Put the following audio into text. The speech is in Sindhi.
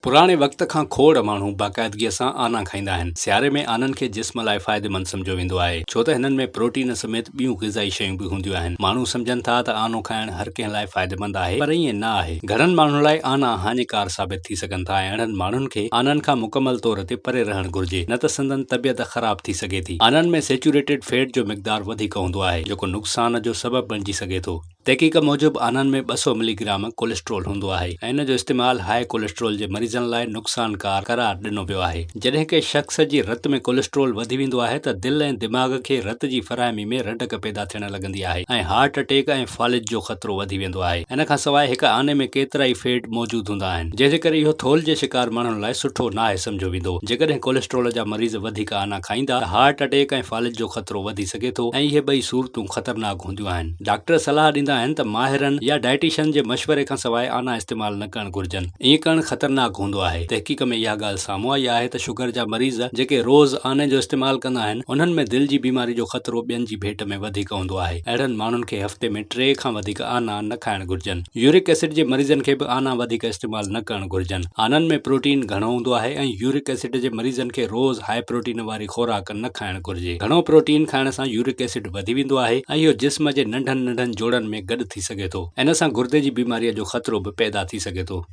پراڻي وقت کان کوڙ ماڻهو باقاعدگيء سان آنا کائيندا آهن. سياري ۾ آنن کي جسم لاء فائديمند سمجهيو ويندو آهي، ڇو ته هنن ۾ پروٽين سميت ٻيون غذائي شيون به هونديون آهن. ماڻهو سمجهن ٿا ته آنو کائڻ هر ڪنهن لاء فائديمند آهي، پر ائين نه آهي. گهڻن ماڻهن لاء آنا هاڃيڪار ثابت ٿي سگهن ٿا ۽ اهڙن ماڻهن کي آنن کان مڪمل طور تي پري رهڻ گهرجي، نه ته سندن طبيعت خراب ٿي سگهي ٿي. آنن ۾ سيچوريٽيڊ فيٽ جو مقدار وڌيڪ هوندو آهي، جيڪو نقصان جو سبب بڻجي سگهي ٿو. تحقيق موجب آنن ۾ 200 ملي گرام ڪوليسٽرول هوندو آهي ۽ ان جو استعمال هاء ڪوليسٽرول جي مريضن لاء نقصانڪار قرار ڏنو ويو آهي. جڏهن ڪنهن شخص جي رت ۾ ڪوليسٽرول وڌي ويندو آهي ته دل ۽ دماغ کي رت جي فراهمي ۾ رنڊڪ پيدا ٿيڻ لڳندي آهي ۽ هارٽ اٽيڪ ۽ فالج جو خطرو وڌي ويندو آهي. ان کان سواء هڪ آني ۾ ڪيترائي فيٽ موجود هوندا آهن جنهن جي ڪري اهو ٿولهه جي شڪار ماڻهن لاء سٺو ناهي سمجهيو ويندو. جيڪڏهن ڪوليسٽرول جا مريض وڌيڪ آنا کائيندا ته هارٽ اٽيڪ ۽ فالج جو خطرو وڌي سگهي ٿو ۽ اهي ٻئي صورتون خطرناڪ هونديون آهن. ڊاڪٽر صلاح ڏيندا آهن ته ماهرن يا ڊائٽيشن جي مشوري کان سواء آنا استعمال نه ڪرڻ گهرجن. ائين ڪرڻ خطرناڪ هوندو آهي. تحقيق ۾ اها ڳالهه سامهون آئي آهي ته شگر جا مريض جيڪي روز آني جو استعمال ڪندا آهن، انهن ۾ دل جي بيماري جو خطرو ٻين جي ڀيٽ ۾ وڌيڪ هوندو آهي. اهڙن ماڻهن کي هفتي ۾ ٽي کان وڌيڪ آنا نه کائڻ گهرجن. يورڪ ايسڊ جي مريضن کي به آنا وڌيڪ استعمال نه ڪرڻ گهرجن. آنن ۾ پروٽين گهڻو هوندو آهي ۽ يورڪ ايسڊ جي مريضن کي روز هاء پروٽين واري خوراڪ نه کائڻ گهرجي. گهڻو پروٽين کائڻ سان يورڪ ايسڊ وڌي ويندو آهي ۽ اهو جسم جي ننڍن ننڍن جوڙن ۾ گڏ ٿي سگهي ٿو. ان سان گردي جي بيماريء جو خطرو به پيدا ٿي سگهي ٿو.